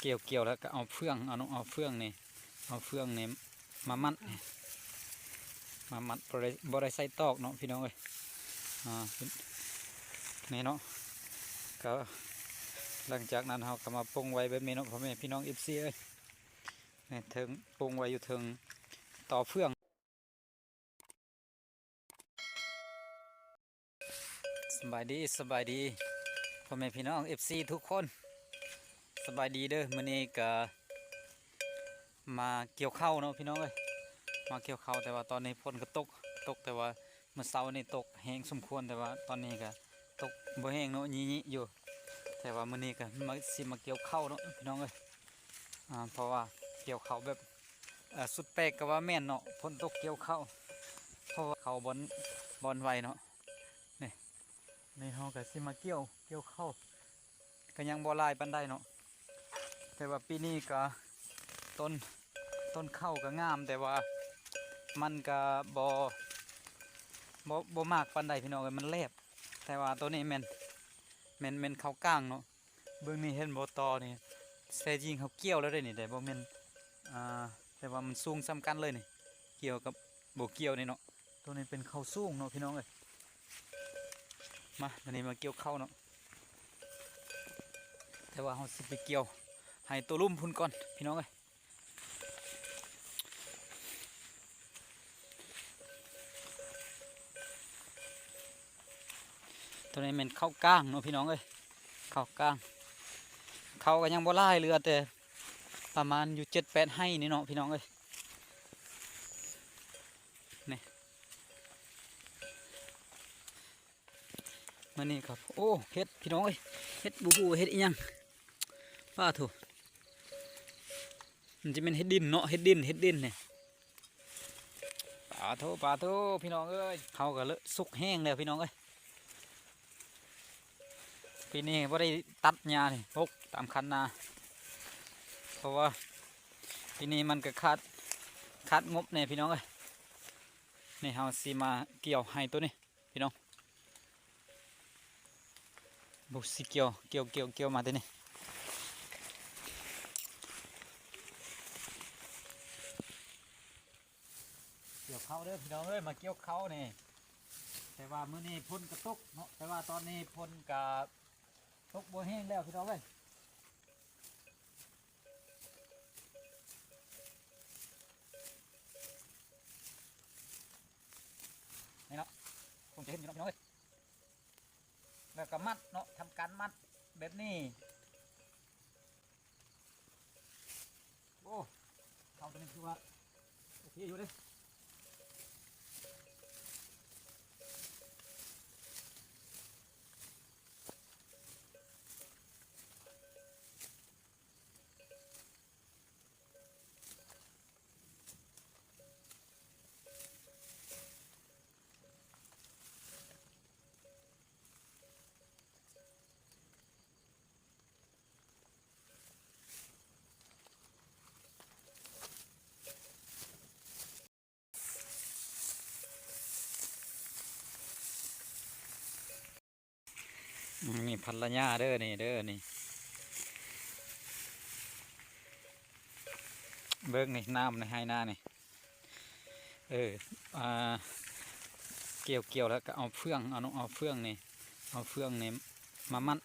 ກ່ຽວ ກ່ຽວແລ້ວກໍເອົາເຟືອງ ເອົາ ເອົາເຟືອງນີ້ ເອົາເຟືອງນີ້ມາມັດ ມາມັດ ບໍ່ໄດ້ ບໍ່ໄດ້ໃສ່ຕອກເນາະພີ່ນ້ອງເອີຍ. ອ່າ ນີ້ເນາະ ກໍຫຼັງຈາກນັ້ນເຮົາກໍມາປົງໄວ້ແບບນີ້ເນາະ ພໍ່ແມ່ພີ່ນ້ອງເອັຟຊີເອີຍ. ນີ້ເທິງ ປົງໄວ້ຢູ່ເທິງຕໍ່ເຟືອງ. ສະບາຍດີ ສະບາຍດີ ພໍ່ແມ່ພີ່ນ້ອງເອັຟຊີທຸກຄົນ ສະບາຍດີເດີ. ມື້ນີ້ກະມາກ່ຽວເຂົ້າເນາະພີ່ນ້ອງເອີຍ ມາກ່ຽວເຂົ້າ ແຕ່ວ່າຕອນນີ້ຝົນກໍຕົກ ຕົກ ແຕ່ວ່າມື້ເຊົ້ານີ້ຕົກແຮງສົມຄວນ ແຕ່ວ່າຕອນນີ້ກະຕົກບໍ່ແຮງເນາະ ຍິໆຢູ່ ແຕ່ວ່າມື້ນີ້ກະມາ ຊິມາກ່ຽວເຂົ້າເນາະພີ່ນ້ອງເອີຍ. ອ່າ ເພາະວ່າກ່ຽວເຂົ້າແບບ ເອີ ສຸດແປກກໍວ່າແມ່ນເນາະ ຝົນຕົກກ່ຽວເຂົ້າ ເພາະວ່າເຂົ້າບ່ອນ ບ່ອນໄວເນາະ. ນີ້ ນີ້ເຮົາກໍຊິມາກ່ຽວ ກ່ຽວເຂົ້າ ກໍຍັງບໍ່ຫຼາຍປານໃດເນາະ ແຕ່ວ່າປີນີ້ກໍຕົ້ນ ຕົ້ນເຂົ້າກໍງາມ ແຕ່ວ່າມັນກໍບໍ່ ບໍ່ ບໍ່ມັກປານໃດພີ່ນ້ອງເອີຍ ມັນແຫຼບ. ແຕ່ວ່າໂຕນີ້ແມ່ນ ແມ່ນ ແມ່ນເຂົ້າກ້າງເນາະ. ເບິ່ງນີ້ເຫັນບໍ່ ຕໍນີ້ ແທ້ຈິງເຮົາກ່ຽວແລ້ວເດ້ນີ້ ແຕ່ບໍ່ແມ່ນ ອ່າ ແຕ່ວ່າມັນສູງສ່ຳກັນເລີຍນີ້ ກ່ຽວກັບບໍ່ກ່ຽວນີ້ເນາະ. ໂຕນີ້ເປັນເຂົ້າສູງເນາະພີ່ນ້ອງເອີຍ. ມາ ບາດນີ້ມາກ່ຽວເຂົ້າເນາະ ແຕ່ວ່າເຮົາຊິໄປກ່ຽວໃຫ້ໂຕລຸ່ມພຸ້ນກ່ອນພີ່ນ້ອງເອີຍ. ໂຕນີ້ແມ່ນເຂົ້າກ້າງເນາະພີ່ນ້ອງເອີຍ ເຂົ້າກ້າງ ເຂົ້າກໍຍັງບໍ່ຫຼາຍ ເຫຼືອແຕ່ປະມານຢູ່ເຈັດແປດໄຮ່ນີ້ເນາະພີ່ນ້ອງເອີຍ. ນີ້ ມື້ນີ້ກໍ ໂອ້ ເຫັດພີ່ນ້ອງເອີຍ ເຫັດ ບໍ່ຮູ້ເຫັດອີ່ຫຍັງ ປາໂທ້ ມັນຈະແມ່ນເຫັດດິນເນາະ ເຫັດດິນ ເຫັດດິນນີ້ ປາໂທ້ ປາໂທ້ ພີ່ນ້ອງເອີຍ. ເຮົາກໍເລີະສຸກແຫ້ງແລ້ວພີ່ນ້ອງເອີຍ. ປີນີ້ບໍ່ໄດ້ຕັດຫຍ້ານີ້ ຮົກຕາມຄັນນາ ເພາະວ່າປີນີ້ມັນກໍຂາດ ຂາດງົບແດ່ພີ່ນ້ອງເອີຍ. ນີ້ເຮົາຊິມາກ່ຽວໄຮ່ໂຕນີ້ ພີ່ນ້ອງ ບໍ່ຊິກ່ຽວ ກ່ຽວ ກ່ຽວ ກ່ຽວມາແຕ່ນີ້ ກ່ຽວເຂົ້າເດີພີ່ນ້ອງເອີຍ ມາກ່ຽວເຂົ້ານີ້. ແຕ່ວ່າມື້ນີ້ຝົນກໍຕົກເນາະ ແຕ່ວ່າຕອນນີ້ຝົນກໍຕົກບໍ່ແຮງແລ້ວພີ່ນ້ອງເອີຍ. ນີ້ເນາະ ຄົງຈະເຫັນຢູ່ເນາະພີ່ນ້ອງເອີຍ ແລ້ວກໍມັດເນາະ ທຳການມັດແບບນີ້. ໂອ້ ເຂົ້າໂຕນີ້ຖືວ່າໂອເຄຢູ່ເດ້. ນີ້ພັນລະຍາເດີ ນີ້ເດີ ນີ້ ເບິ່ງນີ້ ນ້ຳໃນໄຮ່ນານີ້. ເອີ ອ່າ ກ່ຽວ ກ່ຽວແລ້ວກໍເອົາເຟືອງ ເອົາ ເອົາເຟືອງນີ້ ເອົາເຟືອງນີ້ມາມັດ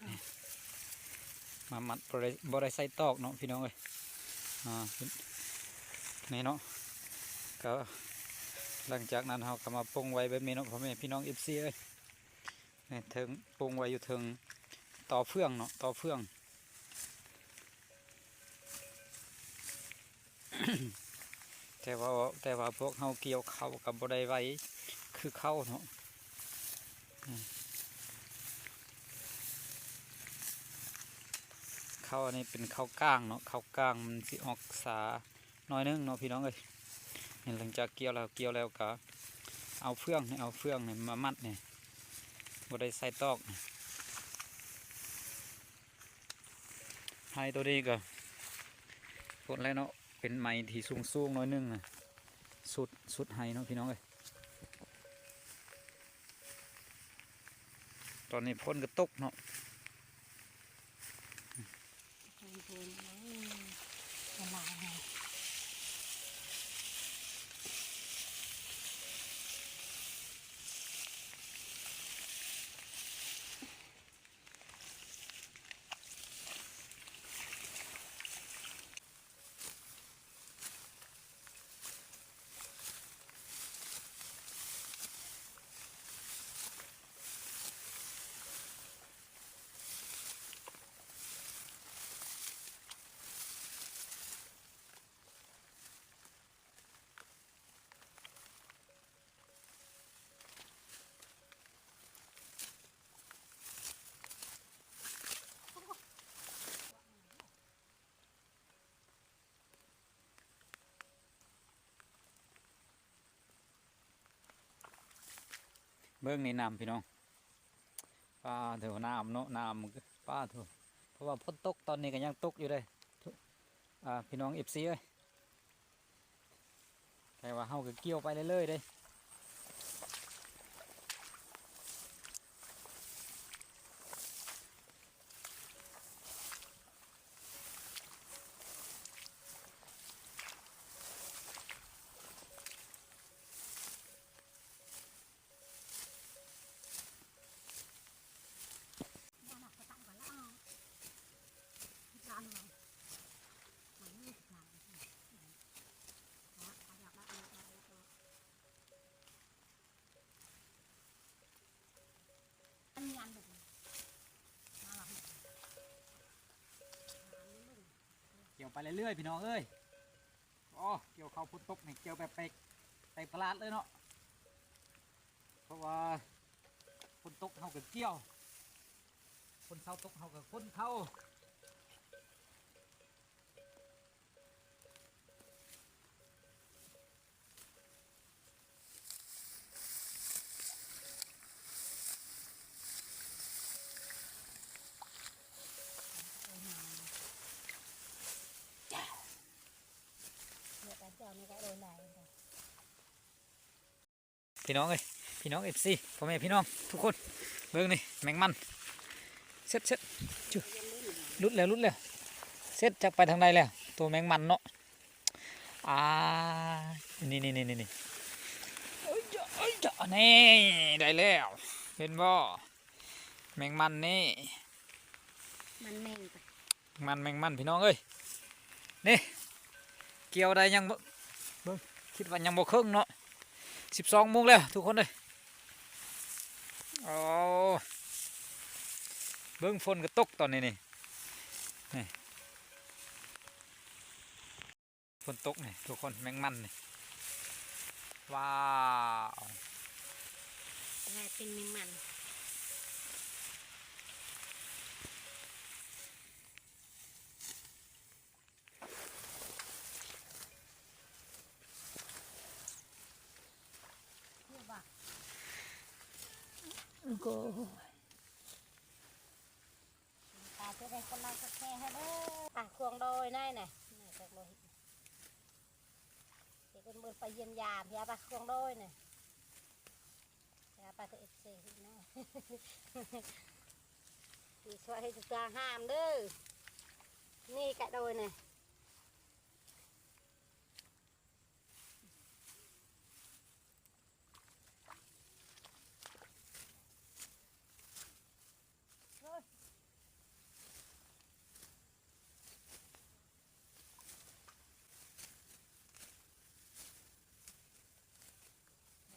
ມາມັດ ບໍ່ໄດ້ ບໍ່ໄດ້ໃສ່ຕອກເນາະພີ່ນ້ອງເອີຍ. ອ່າ ນີ້ເນາະ ກໍຫຼັງຈາກນັ້ນເຮົາກໍມາປົງໄວ້ແບບນີ້ເນາະ ພໍ່ແມ່ພີ່ນ້ອງເອັຟຊີເອີຍ. ນີ້ເທິງ ປົງໄວ້ຢູ່ເທິງຕໍ່ເຟືອງເນາະ ຕໍ່ເຟືອງ. ແຕ່ວ່າ ແຕ່ວ່າພວກເຮົາກ່ຽວເຂົ້າກໍບໍ່ໄດ້ໄວຄືເຂົ້າເນາະ. ເຂົ້າອັນນີ້ເປັນເຂົ້າກາງເນາະ ເຂົ້າກາງມັນຊິອອກຊ້າ ໜ້ອຍໜຶ່ງເນາະພີ່ນ້ອງເອີຍ. ນີ້ຫຼັງຈາກກ່ຽວແລ້ວ ກ່ຽວແລ້ວກໍເອົາເຟືອງນີ້ ເອົາເຟືອງນີ້ມາມັດນີ້ ບໍ່ໄດ້ໃສ່ຕອກນີ້. ໄຮ່ໂຕນີ້ກໍພຸ້ນແຫຼະເນາະ ເປັນໄມ້ທີ່ສູງໆໜ້ອຍໜຶ່ງນະ ສຸດ ສຸດໄຮ່ເນາະພີ່ນ້ອງເອີຍ. ຕອນນີ້ຝົນກໍຕົກເນາະ. ຝົນ ຝົນ ໂອ້ຍ ເບິ່ງນີ້ນ້ຳພີ່ນ້ອງ ປາໂທ້ ນ້ຳເນາະ ນ້ຳ ປາໂທ້ ເພາະວ່າຝົນຕົກ ຕອນນີ້ກໍຍັງຕົກຢູ່ເດ້ ອ່າ ພີ່ນ້ອງເອັຟຊີເອີຍ ແຕ່ວ່າເຮົາກໍກ່ຽວໄປເລື້ອຍໆເດ້. ກ່ຽວໄປເລື້ອຍໆ ພີ່ນ້ອງເອີຍ. ອໍ ກ່ຽວເຂົ້າຝົນຕົກນີ້ ກ່ຽວແບບແປກ ແປກປະຫຼາດເລີຍເນາະ ເພາະວ່າຝົນຕົກເຮົາກໍກ່ຽວ ຝົນເຊົາຕົກເຮົາກໍຂົນເຂົ້າ. ພີ່ນ້ອງເອີຍ ພີ່ນ້ອງເອັຟຊີ ພໍ່ແມ່ພີ່ນ້ອງທຸກຄົນ ເບິ່ງນີ້ແມງມັນ ເຊັດໆ ຈຸ ຫຼຸດແລ້ວ ຫຼຸດແລ້ວ ເຊັດ ຈັກໄປທາງໃດແລ້ວ ໂຕແມງມັນເນາະ. ອ່າ ນີ້ໆໆໆ ເອີຍ ເອີຍ ນີ້ ໄດ້ແລ້ວ ເຫັນບໍ່ ແມງມັນນີ້ ມັນແມງ ມັນແມງມັນ ພີ່ນ້ອງເອີຍ ນີ້ ກ່ຽວໄດ້ຍັງບໍ່ ເບິ່ງ ຄິດວ່າຍັງບໍ່ເຄິ່ງເນາະ ສິບສອງໂມງແລ້ວທຸກຄົນເອີຍ. ໂອ້ ເບິ່ງ ຝົນກໍຕົກຕອນນີ້ນີ້ ນີ້ ຝົນຕົກນີ້ທຸກຄົນ ແມງມັນນີ້ ວ້າວ ກາຍເປັນແມງມັນ. ປາເຮັດໃຫ້ຄົນລາວແຊແທ້ເດີ ປາຂວາງດອຍໃນນະ ເຮັດເບິ່ງໄປຢ້ຽມຢາມ ເຮັດປາຂວາງດອຍນະ ເຮັດປາເອັຟຊີເນາະ ທີ່ຊ່ວຍໃຫ້ສຸດຕາງາມເດີ ນີ້ກະໂດຍນະ.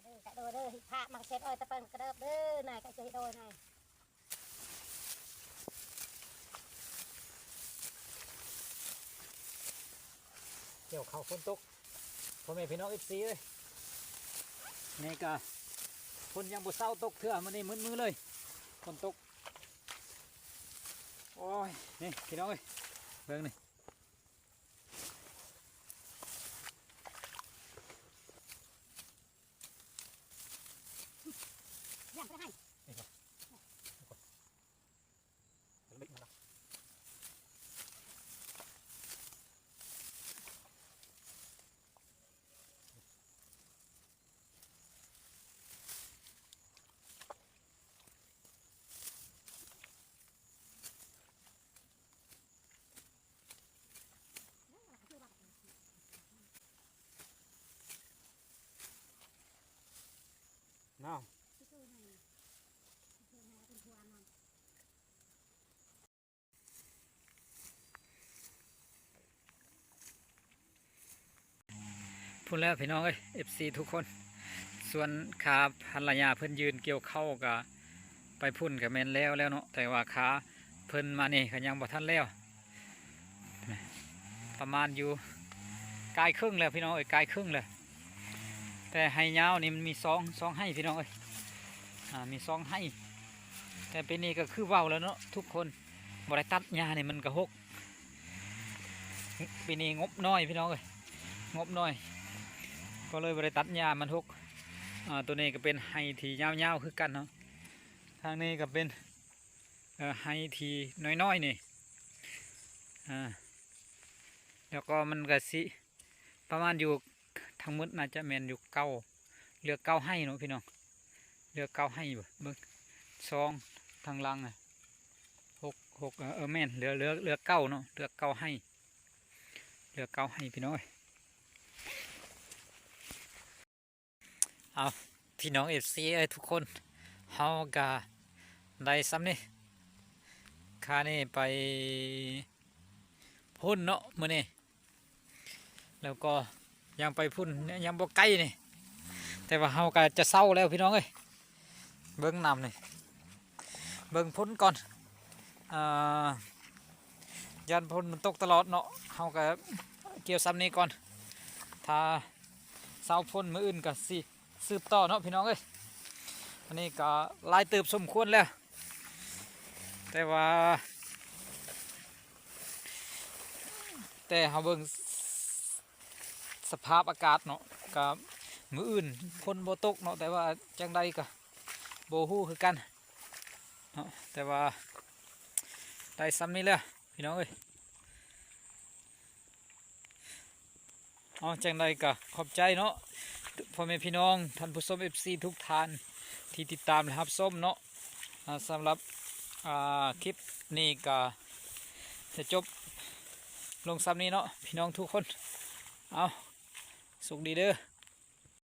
ເດີກະໂດຍເດີ ພາກມັກເຊັດອ້ອຍຕະເປິງກະເດີບເດີ ນາຍກະເຈໂດຍນາຍ. ກ່ຽວເຂົ້າຝົນຕົກ ພໍ່ແມ່ພີ່ນ້ອງເອັຟຊີເອີຍ ນີ້ກະຝົນຍັງບໍ່ເຊົາຕົກເທື່ອ ມື້ນີ້ມືດມື້ເລີຍ ຝົນຕົກ. ໂອ້ຍ ນີ້ພີ່ນ້ອງເອີຍ ເບິ່ງນີ້. ພຸ້ນແລ້ວພີ່ນ້ອງເອີຍ ເອັຟຊີທຸກຄົນ ສ່ວນຂາພັນລະຍາເພິ່ນຢືນກ່ຽວເຂົ້າກະໄປພຸ້ນກະແມ່ນແລ້ວແລ້ວເນາະ ແຕ່ວ່າຂາເພິ່ນມານີ້ກະຍັງບໍ່ທັນແລ້ວ ປະມານຢູ່ກາຍເຄິ່ງແລ້ວພີ່ນ້ອງເອີຍ ກາຍເຄິ່ງແລ້ວ ແຕ່ໄຮ່ຍາວນີ້ມັນມີສອງ ສອງໄຮ່ພີ່ນ້ອງເອີຍ ອ່າ ມີສອງໄຮ່ ແຕ່ປີນີ້ກະຄືເວົ້າແລ້ວເນາະທຸກຄົນ ບໍ່ໄດ້ຕັດຫຍ້ານີ້ມັນກະຮົກ. ປີນີ້ງົບໜ້ອຍພີ່ນ້ອງເອີຍ ງົບໜ້ອຍ ກໍເລີຍບໍ່ໄດ້ຕັດຫຍ້າມັນຮົກ. ອ່າ ຕົວນີ້ກໍເປັນໄຮ່ທີ່ຍາວໆຄືກັນເນາະ. ທາງນີ້ກໍເປັນ ເອີ ໄຮ່ທີ່ນ້ອຍໆນີ້ ອ່າ ແລ້ວກໍມັນກໍຊິປະມານຢູ່ ທັງໝົດໜ້າຈະແມ່ນຢູ່ເກົ້າ ເຫຼືອເກົ້າໄຮ່ເນາະພີ່ນ້ອງ ເຫຼືອເກົ້າໄຮ່. ເບິ່ງ ສອງ ທາງຫຼັງນະ ຫົກ ຫົກ ເອີ ເອີ ແມ່ນ ເຫຼືອ ເຫຼືອ ເຫຼືອເກົ້າເນາະ ເຫຼືອເກົ້າໄຮ່ ເຫຼືອເກົ້າໄຮ່ພີ່ນ້ອງເອີຍ. ເອົາ ພີ່ນ້ອງເອັຟຊີເອີຍ ທຸກຄົນ ເຮົາກະໄດ້ສ່ຳນີ້ ຂ້ານີ້ໄປພຸ້ນເນາະມື້ນີ້ ແລ້ວກໍຍັງໄປພຸ້ນ ຍັງບໍ່ໄກນີ້ ແຕ່ວ່າເຮົາກະຈະເຊົາແລ້ວພີ່ນ້ອງເອີຍ. ເບິ່ງນ້ຳນີ້ ເບິ່ງຝົນກ່ອນ ອ່າ ຢ້ານຝົນມັນຕົກຕະຫຼອດເນາະ ເຮົາກະກ່ຽວສ່ຳນີ້ກ່ອນ ຖ້າເຊົາຝົນມື້ອື່ນກະຊິສືບຕໍ່ເນາະພີ່ນ້ອງເອີຍ. ອັນນີ້ກະຫຼາຍເຕີບສົມຄວນແລ້ວ ແຕ່ວ່າ ແຕ່ເຮົາເບິ່ງ ສະພາບອາກາດເນາະ ກະມື້ອື່ນຝົນບໍ່ຕົກເນາະ ແຕ່ວ່າຈັ່ງໃດກະບໍ່ຮູ້ຄືກັນເນາະ ແຕ່ວ່າໄດ້ສ່ຳນີ້ແຫຼະພີ່ນ້ອງເອີຍ. ເອົາ ຈັ່ງໃດກະຂອບໃຈເນາະ ພໍ່ແມ່ພີ່ນ້ອງ ທ່ານຜູ້ຊົມເອັຟຊີທຸກທ່ານທີ່ຕິດຕາມ ແລະ ຮັບຊົມເນາະ. ອ່າ ສຳລັບ ອ່າ ຄລິບນີ້ກະຈະຈົບລົງສ່ຳນີ້ເນາະ ພີ່ນ້ອງທຸກຄົນ. ເອົາ ໂຊກດີເດີ.